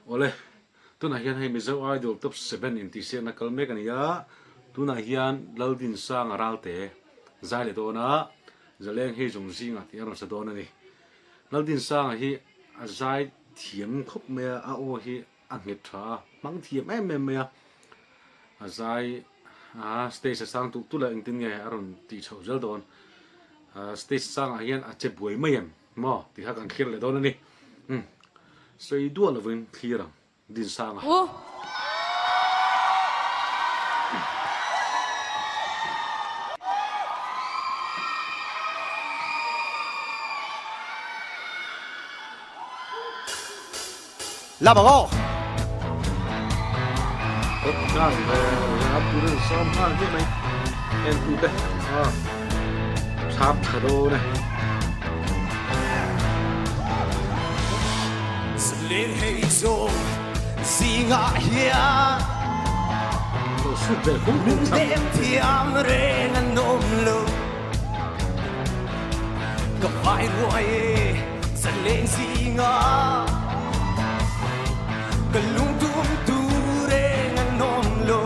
Awle, tunah hian hei Mizo Idol Top 7 intihsiakna kal mek a ni a, tunah hian Laldinsanga Ralte zai leh dawn a, Zaleng hei zawng zingah tih a rawn sa dawn a ni. Laldinsanga hi a zai thiam khawp mai a, a aw hi a nghet tha a, hmang thiam em em mai a, a zai a stage a sang tulh tulh a engtin nge a rawn tih chhoh zel dawn, stage sangah hian a che buai mai em maw tih kha kan thlir leh dawn a ni. Umm sawi duah lovin thlir ang Dinsanga. La bang aw. Ngang ve a turin sawm nghal hmiah mai en tu te a thap tha dawn e. Zaleng hei zawng zingah hian Lo sut ve hum hum Min dem thiam reng an awm lo Ka vai ruai e zaleng zingah Ka lungtum tu reng an awm lo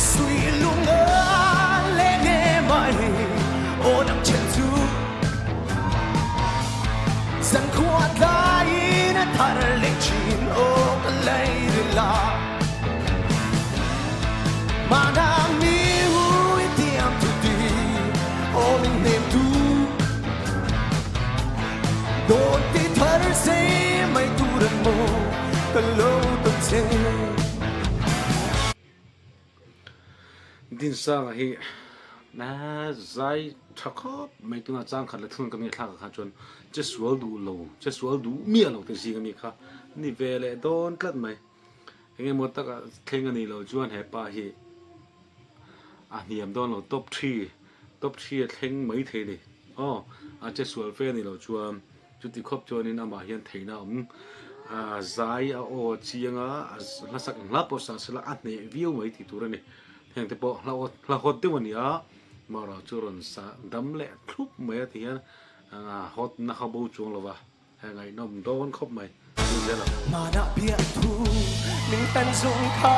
Sui lung a leng e mai aw nang chen chu Zan khua tlaiin a thar leh thin aw ka lei rila Mana mi hu i tiam thu ti aw min hnem tu Dawn ti thar sei mai tur an maw ka lo tawn che. Dinsanga hi zai tha khawp mai tuna chang khat leh thun ka ngaihthlak ah khan chuan che sual duh lo che sual duh miah lo te zing ami kha ni ve leh dawn tlat mai eng emaw taka thleng a nih loh chuan hepa hi a hniam dawn lo top three top three a thleng mai thei a ni aw a che sual fe a nih loh chuan. Chuti khawp chuanin amah hian theihna a awm. Zai a aw a chiang a, a hlasak eng hla pawh sa sela a hneh viau mai tih tur a ni. Heng te pawh hla aw hla hawt deuh a ni a, marawh chu rawn sa dam leh thlup mai a ti hian hawt na kha bo chuang lo va, hei ngaihnawm dawn khawp mai chu zel ang. Hmanah biahthu min tan zung kha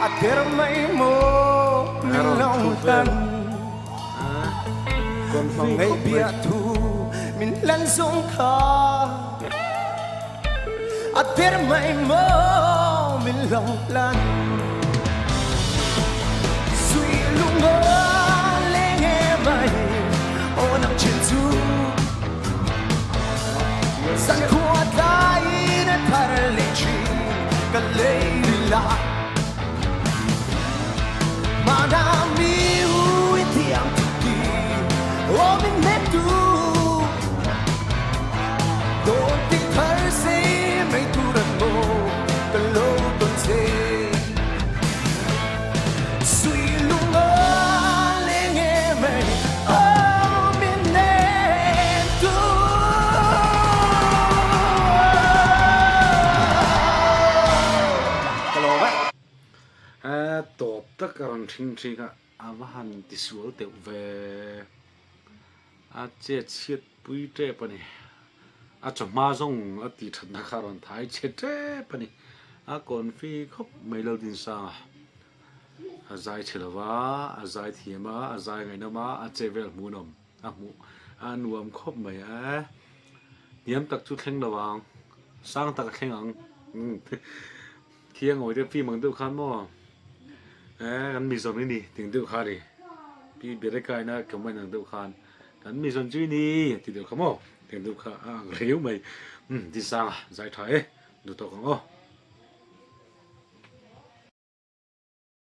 a der mai maw min lo tan. Ngaih biahthu min hlan zung kha a der mai maw min lo hlan. Sui lung a leng em ai aw nang chin chu Zan khua tlai in a thar leh thin ka lei la. Mana mi u i thiam tuk ti aw min hmet tu Dawn ti thar sei mei tur an maw ka lo tawn che Sui lung a leng em ai aw min hnem tu. Ka lawm e. He tawp tak a rawn hring hring a, a va han tisual deuh ve. A chet chhiat pui tep a ni. A chawhma zawng a tih thatna kha a rawn thai chhe tep a ni. A kawnfi khawp mai Laldinsanga. A zai chhe lo va, a zai thiam a, a zai ngaihnawm a, a che vel hmuhnawm a hmuh a nuam khawp mai e. Hniam tak chu thleng lo ang, sang tak a thleng ang. Khi a ngawi deuh fim ang deuh khan maw eh kan mizawn i ni ting deuh kha a ni pi Bereka ina comment ang deuh khan kan mizawn chu i ni a ti deuh kha maw tiang deuh kha a ang riau mai umm Dinsanga zai tha e duh tawk ang aw.